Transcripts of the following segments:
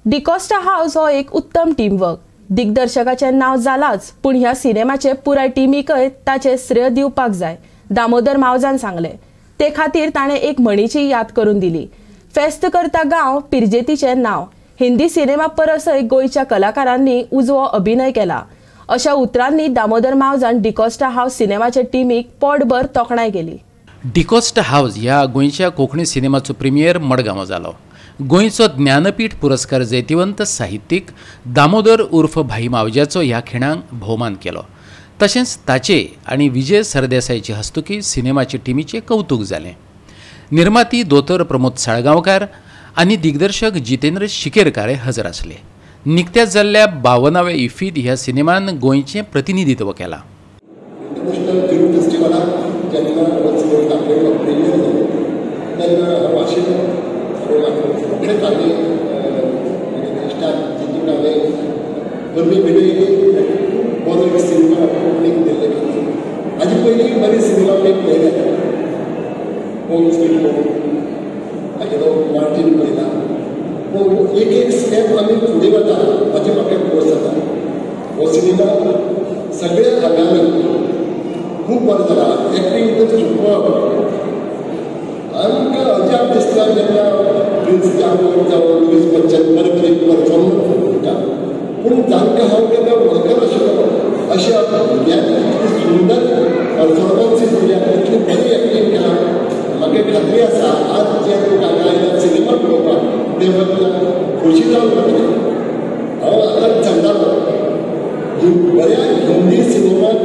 D'Costa house हो एक उत्तम teamwork. दिग्दर्शकाचें नांव जालाच, पूण ह्या सिनेमाचे पुराय टिमीकय ताचें श्रेय दिवपाक जाय, दामोदर मावजान सांगलें. ते खातीर ताणें एक म्हणीची याद करून दिली. फेस्त करता गांव पिरजेतीचें नांव. हिंदी सिनेमा परसय गोंयच्या कलाकारांनी उजवो अभिनय केला, अशा उतरांनी दामोदर मावजान डिकॉस्टा हावज सिनेमाचे टिमीक पोटभर तोखणाय केली. डिकॉस्टा हावज ह्या गोंयच्या कोंकणी सिनेमाचो प्रिमियर मडगांव जालो. गोंयचो ज्ञानपीठ पुरस्कार जैतिवंत साहित्यीक दामोदर उर्फ भाई मावज्याचो ह्या खिणांक भोवमान केलो. तशेंच ताचे आनी विजय सरदेसायचे हस्तुकी सिनेमाचे टिमीचें कौतूक जालें. निर्माती दोतोर प्रमोद साळगांवकार आनी दिग्दर्शक जितेंद्र शिकेरकार हजर आसले. निकत्याच जाल्ल्या 52व्या इफ्फीत ह्या सिनेमान गोंयचें प्रतिनिधित्व केलां. एक एक स्टेप आमी फुडें वता हाची म्हाका खोस जाता. हो सिनेमा सगळ्या आंगांनी खूब बरो जाला. एक्टींग तर सुपर. आमकां अजाप दिसता जेन्ना प्रिन्स जागोर जावं लुईस बच्चन बरे बरे परफॉर्मन्स दिता, पूण तांकां हांव केन्ना वळखनाशिल्लो अशा भुरग्यांक इतली सुंदर परफॉर्मन्सीस दिल्या, इतली बरी एक्टींग केला. म्हाका खात्री आसा आज जे लोक हांगा आयला सिनेमा पळोवपाक ते खोशी जावन वतले. हांव आतां सांगतालो बऱ्या हिंदी सिनेमात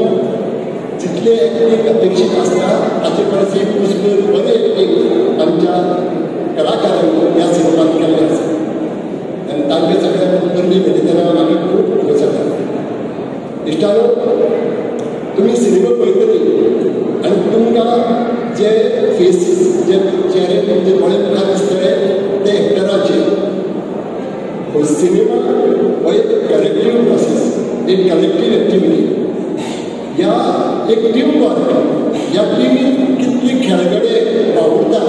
जितले एक्टींग अपेक्षीत आसता ताचे परस एक पुष्कळ बरी एक्टींग आमच्या कलाकारांनी ह्या सिनेमात केल्लें आसा आनी तांकां सगळ्यांक बरली भेटयतना म्हाका खूब खोस जाता. इश्टानो, तुमी सिनेमा पळयतली आनी तुमकां जे फेसीस, जे चेहरे तुमचे दोळे मुखार दिसतले ते एक्टराचे. सिनेमा हो एक कलेक्टीव प्रोसेस, एक कलेक्टीव एक्टिविटी, ह्या एक टीम वर्क. ह्या टिमीन कितले खेळगडे वावुरतात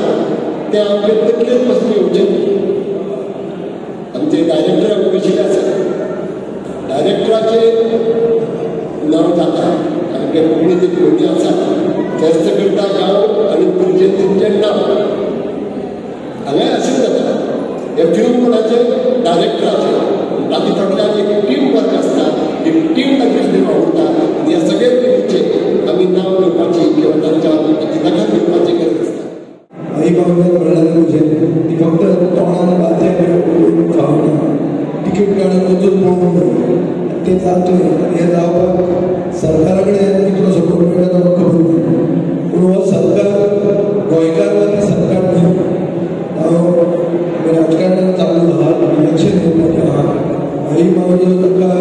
ते आमचे तकलेंत पसून येवचें. आमचे डायरेक्टर बशिल्ले आसा, डायरेक्टराचें नांव जाता कारण कोंकणी जी कोणी आसा फेस्त करता गांव आनी पिरजेतीचें नांव हांगाय अशेंच जाता. हे फिल्म कोणाचें? डायरेक्टराचें. ताचे फाटल्यान एक टीम वर्क आसता, एक टीम तांचे फुडें वावुरता आनी ह्या सगळ्या टिमीचें आमी नांव घेवपाची किंवा तांच्या दखल घेवपाची गरज आसता. भाई मावज्यान म्हणल्यार तुजें ती फक्त तोंडान बाज्या फावना, तिकीट काडून वचून पळोवंक जाय तें जातलें. हें जावपाक सरकारा कडेन कितलो सपोर्ट मेळटा तो खबर ना, पूण हो सरकार गोंयकारवादी सरकार न्हय. हांव राजकारणान चालू आहा, इलेक्शन येवपाचें आहा. भाई मावजो ताका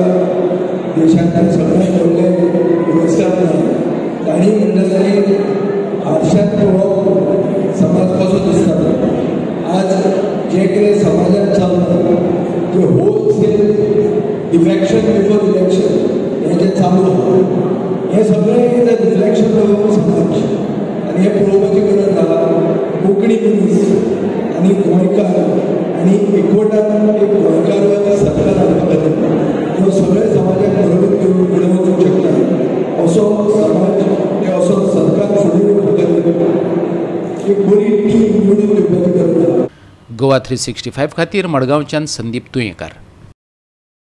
देशांतल्यान सगळ्यात व्हडले पुरस्कार मेळ्ळा. तांणी म्हणटा तांणी आरशांत पळोवप समाज कसो दिसता. आज जें कितें समाजांत चल्लां जें होलसेल डिफेक्शन बिफोर इलेक्शन हें जें चालू आहा हें सगळें is a reflection of समाज. आनी हें पळोवपाची गरज आहा. कोंकणी मनीस आनी गोंयकार आनी एकवटान एक गोंयकारवादी सरकार हाडपा खातीर जो सगळे समाजाक बरोबर घेवन फुडें वचूंक शकता असो समाज किंवा असो सरकार फुडें येवपा खातीर एक बरी टीम निवडून दिवपाची गरज आहा. गोवा 365 खातीर मडगांवच्यान संदीप तुयेंकार.